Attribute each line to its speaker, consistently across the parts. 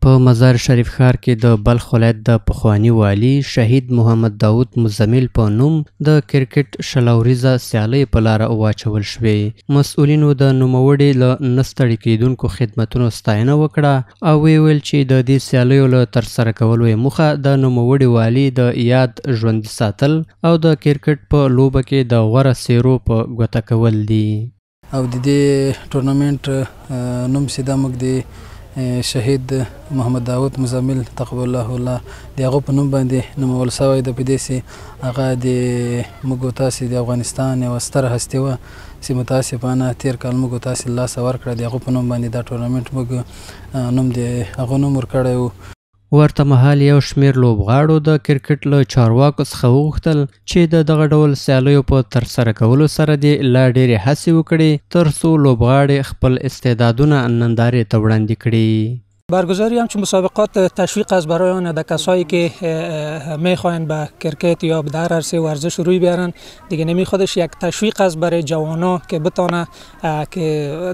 Speaker 1: په مزار شریف ښار کې د بلخ ولایت د پخواني والي شهید محمد داود مزمل په نوم د کرکټ 20 اوریزه سیالۍ په لاره واچول شوې. مسؤلینو د نوموړي له نه ستړي کېدونکو خدمتونو ستاینه وکړه او ویې ویل چې د دې سیالیو له ترسره کولو یې موخه د نوموړي والي د یاد ژوندي ساتل او د کرکټ په لوبه کې د غوره څېرو په ګوته کول دي.
Speaker 2: او د دې ټورنمنټ نوم چې دا موږ د شهید محمد داود مزمل تقبل الله الله د هغه په نوم باندې نومول شوی دی، په دې چې هغه د موږ تاسې د افغانستان یوه ستره هستي وه چې متاسفانه تېر کال موږ تاسې له لاسه ورکړه. د هغه په نوم باندې دا ټورنمنټ موږ نوم د هغه نوم ورکړی و.
Speaker 1: ورته مهال یو شمېر لوبغاړو د کرکټ له چارواکو څخه وغوښتل چې د دغه ډول سیالیو په ترسره کولو سره دې لا ډېرې هڅې وکړي تر څو لوبغاړي خپل استعدادونه نندارې ته وړاندې کړي.
Speaker 3: برگزاری همچون مسابقات تشویق است برای آن ده کسایی که میخواین به کرکت یا در عرصه ورزش روی بیارن دیگه نمی خودش یک تشویق است برای جوانا که بتانه که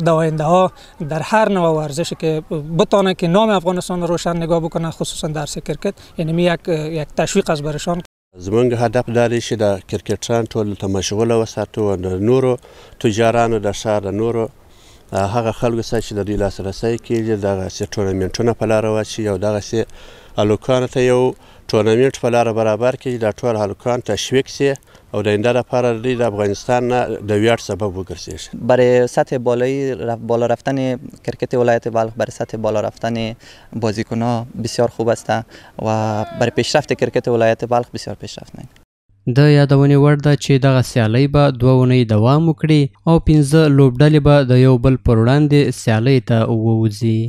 Speaker 3: در آینده ها در هر نوع ورزش که بتانه که نام افغانستان روشن نگاه بکنه، خصوصا در عرصه کرکت، یعنی یک تشویق است برایشان.
Speaker 4: زمونږ هدف دا دی چې د کرکټران ټول ته مشغوله وساتو او د نورو تجارانو د ښار د نورو هغه خلکو سره چې د دوی لاسرسی کېږي دغسې ټورنمنټونه په لاره واچوي او دغسې هلکانو ته یو ټورنمنټ په لاره برابر کړي چې دا ټول هلکان تشویق شي او د آینده لپاره د دوی د افغانستان نه د ویاړ سبب وګرځېږي.
Speaker 5: برای سطح بالایی بالا رفتن کرکت ولایت بلخ، برای سطح بالا رفتن بازیکنها بسیار خوب است و برای پیشرفت کرکت ولایت بلخ بسیار پیشرفت میکنه.
Speaker 1: د یادونې وړ ده چې دغه سیالۍ به 2 اونۍ دوام وکړي او 5 لوبډلې به د یو بل پر وړاندې سیالۍ ته ووځي.